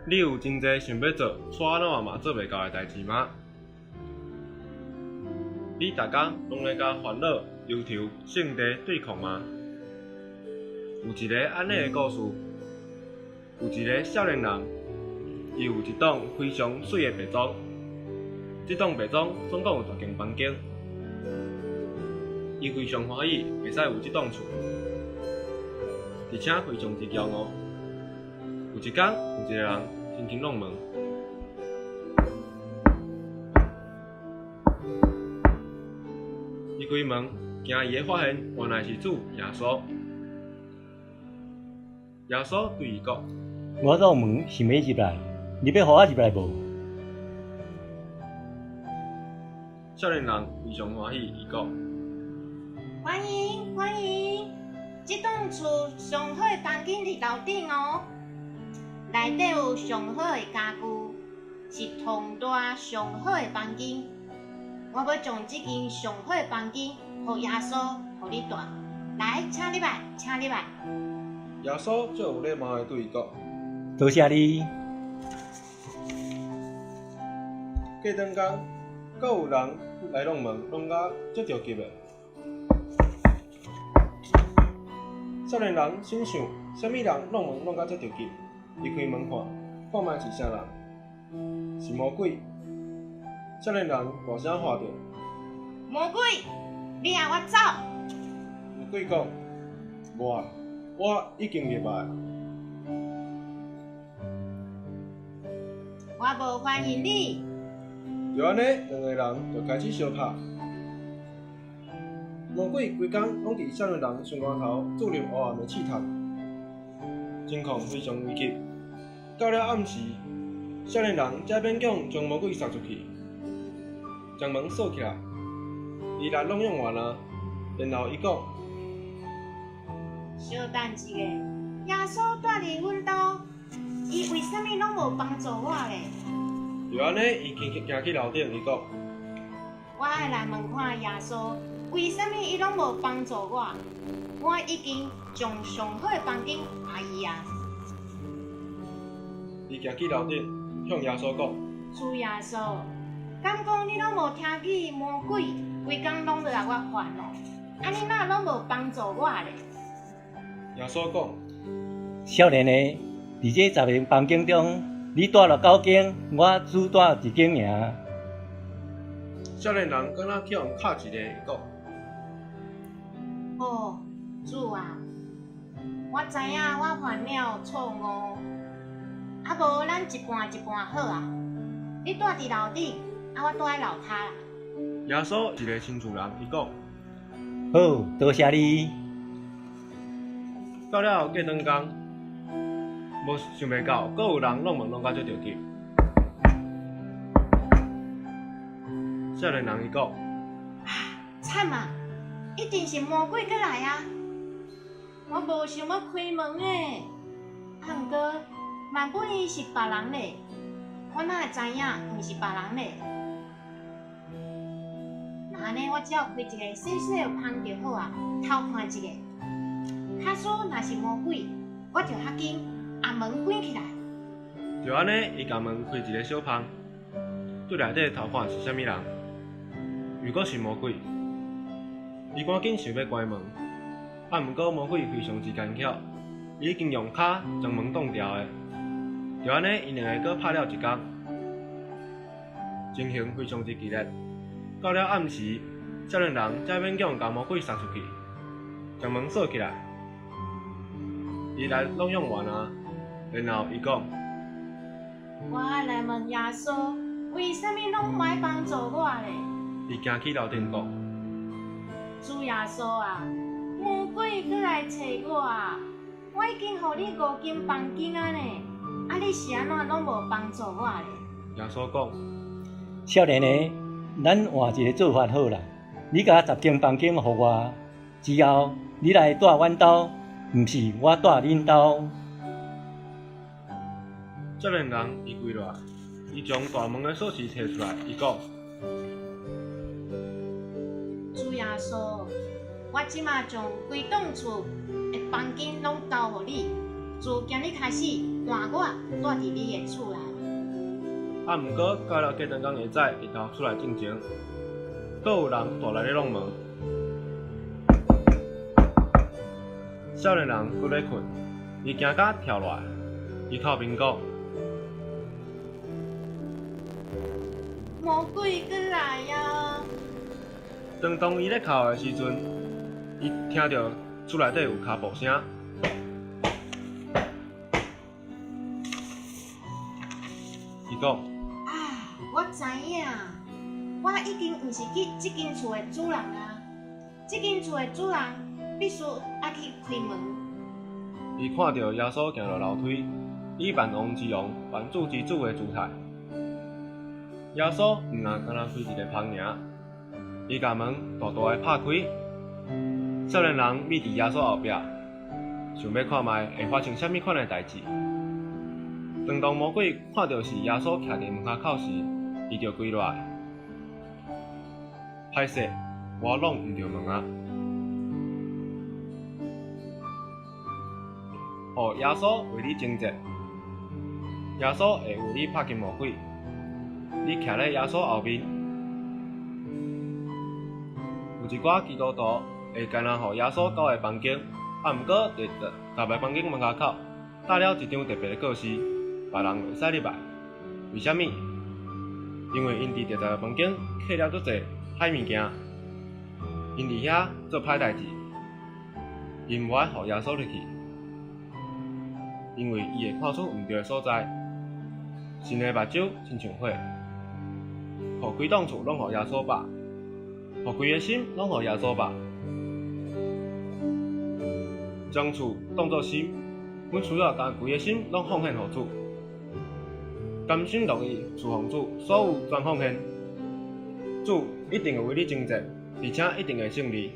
你有真濟想欲做，卻按怎嘛做袂到的代誌嗎？你逐工攏咧佮煩惱、憂愁、性地對抗嗎？有一个按呢的故事，有一个少年人，伊有一棟非常媠的白莊，這棟白莊總共有十間房間，伊非常歡喜會使有這棟厝，而且非常之驕傲。有一工，有一个人輕輕弄門，伊開門，驚異的發現，原來是主耶穌。耶穌對伊講：我弄門想欲入來，你欲予我入來無？少年人非常歡喜，伊講：歡迎歡迎，這棟厝上好的房間佇樓頂哦，內底有上好的家具，是堂大上好的房間。我欲將這間上好的房間予耶穌，予你蹛。來，請入來，請入來。耶穌足有禮貌的對伊講：多謝你。過轉工，閣有人來弄門，弄甲足著急的。少年人心想：啥物人弄門弄甲遮著急？伊開門看，看覓是啥人？是魔鬼。少年人大聲喊著：魔鬼，你予我走！魔鬼講：無，我已經入來。我無歡迎你。就按呢，兩个人就開始相拍。魔鬼規工攏佇少年人身軀頭注入黑暗的試探，情況非常危急。到了暗時，少年人才勉強將魔鬼殺出去，將門鎖起來。伊來攏用完啊，然後伊講：小等一下，耶穌蹛佇阮兜，伊為啥物攏無幫助我咧？就按呢，伊行行去樓頂，伊講：我愛來問看耶穌，為啥物伊攏無幫助我？我已經將上好的房間予伊啊！伊行去樓頂，向耶穌講：主耶穌，敢講你攏無聽見魔鬼規工攏來予我煩哦？啊，你哪攏無幫助我咧？耶穌講：少年的，佇這十間房間中，你蹛了九間，我只蹛一間爾。少年人敢若去予人敲一下，伊講：哦，主啊，我知影我犯了錯誤，啊無咱一半一半好啊。你蹛佇樓頂，啊我蹛佇樓跤啦。耶穌是一个親厝人，伊講：好，多謝你。到了過轉工，無想袂到，閣有人弄門弄甲遮著急。少年人伊講：啊，慘啊！一定是魔鬼閣來啊！我無想欲開門的，啊，毋過萬不伊是別人咧，我哪會知影毋是別人咧？若按呢，我只要開一个細細的縫就好啊，偷看一下。假使若是魔鬼，我就較緊共門關起來。就按呢，伊共門開一个小縫，對內底偷看是啥物人。如果是魔鬼，伊趕緊想欲關門，啊，毋過魔鬼非常之奸巧，伊已經用跤將門擋牢的。就按呢，𪜶兩个閣拍了一工，情形非常之激烈。到了暗時，少年人才勉強共魔鬼殺出去，將門鎖起來。伊來攏用完啊，然後伊講：我愛來問耶穌，為啥物攏無愛幫助我咧？伊行去樓頂講：主耶穌啊，魔鬼閣來揣我啊！我已經予你五間房間啊呢，啊你是按怎攏無幫助我咧？耶穌講：少年的，咱換一个做法好啦，你共十間房間予我，之後你來蹛阮兜，毋是我蹛恁兜。少年人伊跪落來，伊將大門的鎖匙提出來，伊講：主耶穌，我這馬將規棟厝的房間攏交予你，自今日開始，換我住佇你的厝內。啊，毋過到了過兩工下早，日頭出來進前，閣有人大力咧挵門。少年人閣咧睏，伊驚甲跳落來，伊哭面講：魔鬼閣來啊！當當伊咧哭的時陣，伊聽著厝內底有跤步聲。伊講：啊，我知影，我已經毋是去這間厝的主人啊！這間厝的主人必須愛去開門。伊看著耶穌行落樓梯，以萬王之王、萬主之主的姿態。耶穌毋若干焦開一个房爾，伊共門大大的拍開。少年人覕佇耶穌後壁，想欲看覓會發生啥物款的代誌。當當魔鬼看著是耶穌徛佇門跤口時，伊就跪落來。歹勢，我挵毋著門啊！予耶穌為你爭戰，耶穌會為你拍擊魔鬼。你徛咧耶穌後面，有一寡基督徒會干焦予耶穌九个房間，啊，毋過佇十个房間門跤口貼了一張特別的告示，別人袂使入來。為啥物？因為𪜶佇第十个房間刻了足濟歹物件，𪜶佇遐做歹代誌，𪜶無愛予耶穌入去，因為伊會看出毋對的所在。神的目睭親像火，予規棟厝攏予耶穌肉，予規个心攏予耶穌肉，將厝當做心，阮需要將規个心攏奉獻予主，甘心樂意侍奉主，所有全奉獻，主一定會為你爭戰，而且一定會勝利。